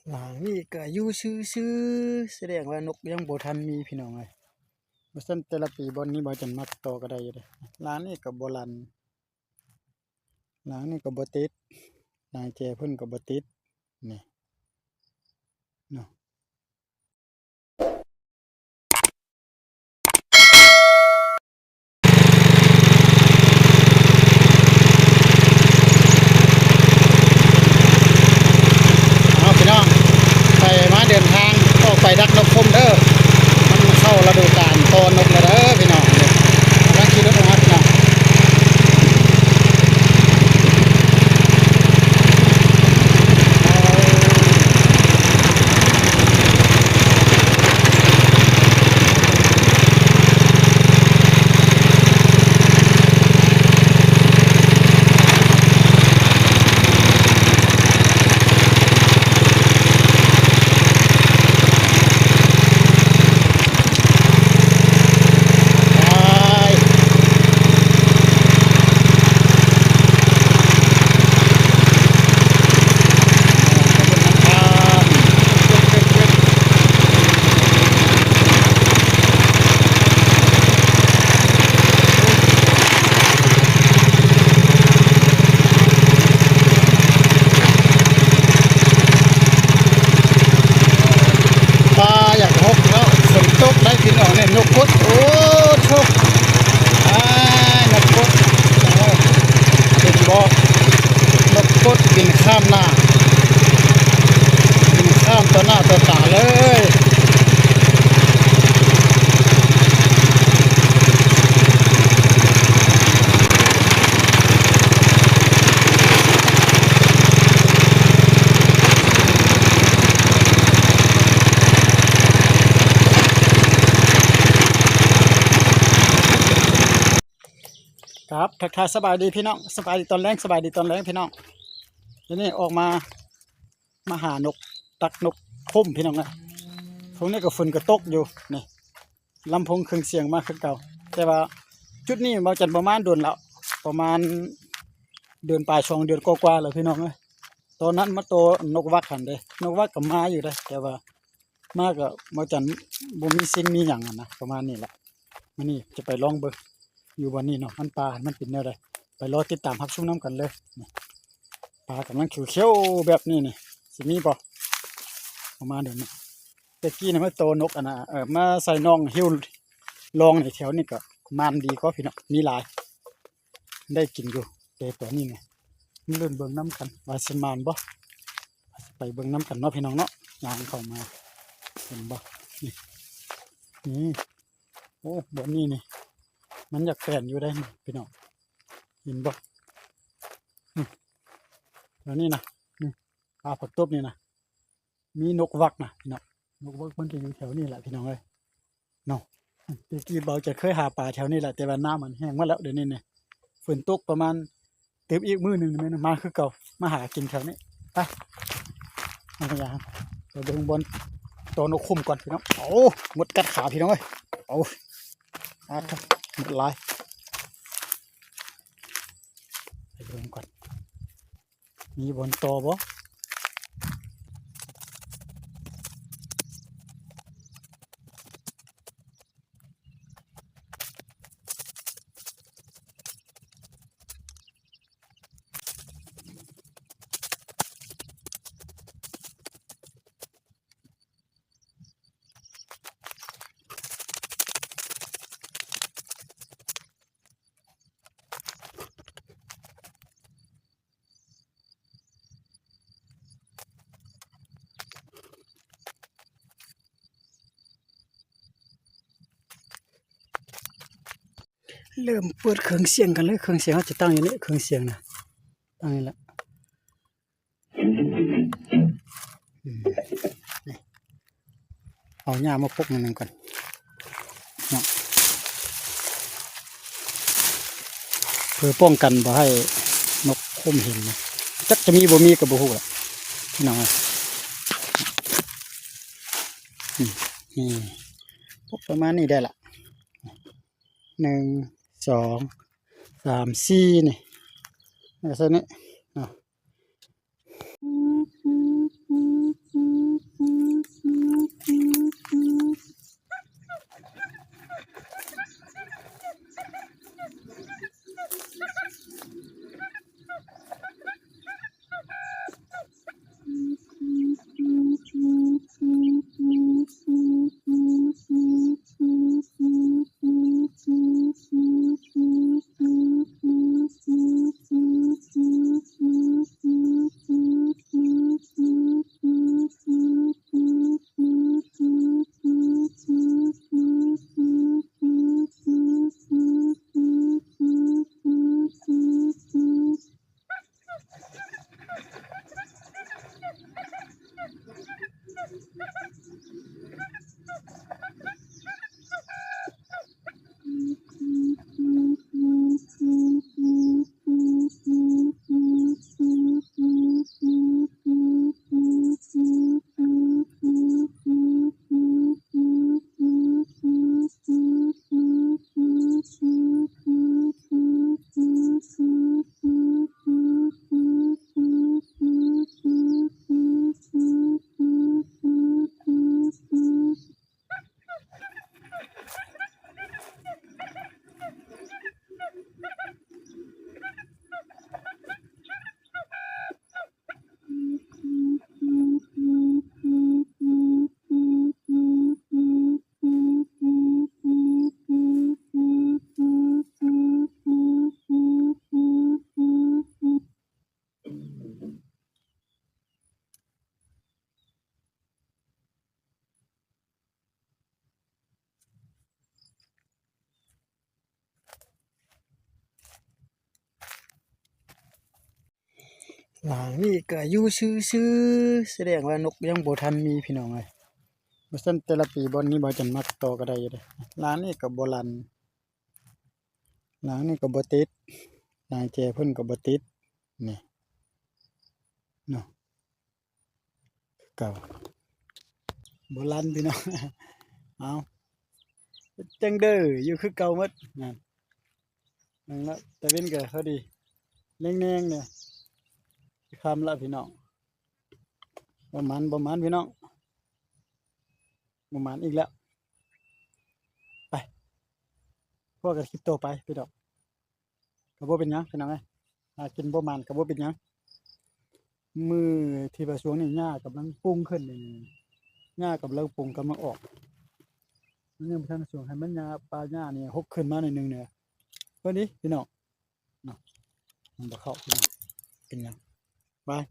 ຫຼັງນີ້ກໍຢູ່ຊື່ໆ ສະແດງວ່ານົກຍັງບໍ່ທັນມີພີ່ນ້ອງເອີຍ. ບໍ່ຊັ້ນແຕ່ລະປີບ່ອນນີ້ບ່າວຈັນມາຕໍ່ກໍໄດ້ຢູ່ເດ້. ຫຼັງນີ້ກໍບໍ່ລັ່ນ ຫຼັງນີ້ກໍບໍ່ຕິດ ຫຼັງແຈເພິ່ນກໍບໍ່ຕິດ ນີ້ເນາະ. ເອົາພີ່ນ້ອງ ໄປມາເດີນທາງອອກໄປດັກນົກຄຸມເດີ. ມັນເຂົ້າລະດູການຕໍ່ນົກແລ້ວເດີພີ່ນ້ອງ. ກຳລັງຂີ່ລົດອອກມາພີ່ນ້ອງ. ປາຢາກຫົກເນາະ ຝົນຕົກໄດ້ພີ່ນ້ອງເອີຍ. ນົກກົດ ໂອ້ໂທ້ ອ້າຍ ນົກກົດ ເອີ ເຫັນບໍ່ ນົກກົດບິນຂ້າມໜ້າ ບິນຂ້າມຕໍ່ໜ້າຕໍ່ຕາເລີຍ. ຄັບ ທັກທາຍສະບາຍດີພີ່ນ້ອງ ສະບາຍດີຕອນແລງ ສະບາຍດີຕອນແລງພີ່ນ້ອງ. ດຽວນີ້ອອກມາ ມາຫານົກ ດັກນົກຄຸມພີ່ນ້ອງເອີຍ. ຊ່ວງນີ້ກໍຝົນກໍຕົກຢູ່ ນີ້ ລຳໂພງເຄື່ອງສຽງມາຄືເກົ່າ. ແຕ່ວ່າຈຸດນີ້ບ່າວຈັນບໍ່ມາດົນແລ້ວ ປະມານເດືອນປາຍ ສອງເດືອນກວ່າໆແລ້ວພີ່ນ້ອງເອີຍ. ຕອນນັ້ນມາຕໍ່ນົກວັກຫັ້ນເດ້ ນົກວັກກໍມາຢູ່ເດ້ ແຕ່ວ່າມາກໍບ່າວຈັນບໍ່ມີສິ່ງມີຫຍັງຫັ້ນນະ ປະມານນີ້ແຫຼະ. ມື້ນີ້ຈະໄປລອງເບິ່ງຢູ່ບ່ອນນີ້ເນາະ ມັນປ່າຫັ້ນມັນເປັນແນວໃດ ໄປລໍຕິດຕາມຮັບຊົມນຳກັນເລີຍ. ນີ້ ປາກຳລັງຂຽວໆແບບນີ້ນີ້ ຊິມີບໍ່ ປະມານເດືອນນີ້. ແຕ່ກີ້ນະມາໂຕນົກອັນນະ ເອີ ມາໃສ່ໜອງຫິ້ວລອງໃນແຖວນີ້ກໍໝານດີກວ່າພີ່ນ້ອງ ມີຫຼາຍ ໄດ້ກິນຢູ່. ແຕ່ຕົວນີ້ນີ້ ມາລຸ້ນເບິ່ງນຳກັນວ່າຊິໝານບໍ່ ໄປເບິ່ງນຳກັນເນາະພີ່ນ້ອງເນາະ. ຍ່າງເຂົ້າມາ ເຫັນບໍ່ ນີ້ ນີ້ ໂອ້ ບ່ອນນີ້ນີ້ ມັນຢາກແປນຢູ່ໄດ໋ພີ່ນ້ອງ ເຫັນບໍ່ ນີ້ ແຖວນີ້ນະ ນີ້ ປາຜັກຕົບນີ້ນະ ມີນົກວັກນະພີ່ນ້ອງ ນົກວັກມັນຈະຢູ່ແຖວນີ້ແຫຼະພີ່ນ້ອງເອີຍເນາະ. ແຕ່ກີ້ບ່າວຈັນເຄີຍຫາປາແຖວນີ້ແຫຼະ ແຕ່ວ່ານ້ຳມັນແຫ້ງໝົດແລ້ວ ດຽວນີ້ນີ້ ຝົນຕົກປະມານ ຕື່ມອີກມື້ໜຶ່ງແມ່ນມາຄືເກົ່າ ມາຫາກິນແຖວນີ້. ໄປ ເອົາຢ່າງ ໄປເບິ່ງບ່ອນຕໍ່ນົກຄຸມກ່ອນພີ່ນ້ອງ. ໂອ້ ມົດກັດຂາພີ່ນ້ອງເອີຍ ໂອ້ ອາດ ມົດຫຼາຍ ໄປເບິ່ງກ່ອນ ມີບ່ອນຕໍ່ບໍ່? ເລີ່ມເປີດເຄື່ອງສຽງກັນເລີຍ ເຄື່ອງສຽງເຮົາຈະຕັ້ງຢູ່ນີ້ ເຄື່ອງສຽງນະ ຕັ້ງນີ້ແຫຼະ. ອືມ ນີ້ ເອົາຫຍ້າມາປົກໜ້ອຍໜຶ່ງກ່ອນເນາະ ເພື່ອປ້ອງກັນບໍ່ໃຫ້ນົກຄຸມເຫັນນະ. ຈັກຈະມີບໍ່ມີກໍບໍ່ຮູ້ລະພີ່ນ້ອງເອີຍ. ນີ້ ນີ້ ປົກປະມານນີ້ໄດ້ລະ ໜຶ່ງ ສອງ ສາມ ສີ່ ນີ້ ແລ້ວໃສ່ນີ້ເນາະ. ຫຼັງນີ້ກໍຢູ່ຊື່ໆ ສະແດງວ່ານົກຍັງບໍ່ທັນມີພີ່ນ້ອງເອີຍ. ບໍ່ຊັ້ນແຕ່ລະປີບ່ອນນີ້ບໍ່ຈັນມັກຕໍ່ກໍໄດ້ຢູ່ເດ້. ຫຼັງນີ້ກໍບໍ່ລັ່ນ ຫຼັງນີ້ກໍບໍ່ຕິດ ຫຼັງແຈເພິ່ນກໍບໍ່ຕິດ ນີ້ເນາະ. ເກົ່າ ບໍ່ລັ່ນພີ່ນ້ອງ. ເອົາ ເຮັດຈັ່ງເດີ ຢູ່ຄືເກົ່າໝົດ ນັ້ນ ນັ້ນລະ ຕາເວັນກໍພໍດີແນງໆ ແດ່ ຊິຄ່ຳລະພີ່ນ້ອງ. ບໍ່ໝານ ບໍ່ໝານພີ່ນ້ອງ ບໍ່ໝານອີກແລ້ວ. ໄປ ພໍ້ກັນຄລິບຕໍ່ໄປພີ່ນ້ອງ. ກໍບໍ່ເປັນຫຍັງພີ່ນ້ອງເອີຍ ຫາກິນບໍ່ໝານກໍບໍ່ເປັນຫຍັງ. ມື້ທີ່ວ່າຊ່ວງນີ້ຫຍ້າກຳລັງປຸງຂຶ້ນນີ້ ຫຍ້າກຳລັງປຸງ ກຳລັງອອກ ມັນຍັງບໍ່ທັນສູງ ໃຫ້ມັນຫຍ້າ ປ່າຫຍ້ານີ້ຮົກຂຶ້ນມາໜ້ອຍໜຶ່ງເດີ ພໍດີພີ່ນ້ອງເນາະ. ມັນບໍ່ເຂົ້າພີ່ນ້ອງ ເປັນຫຍັງ ບາຍ.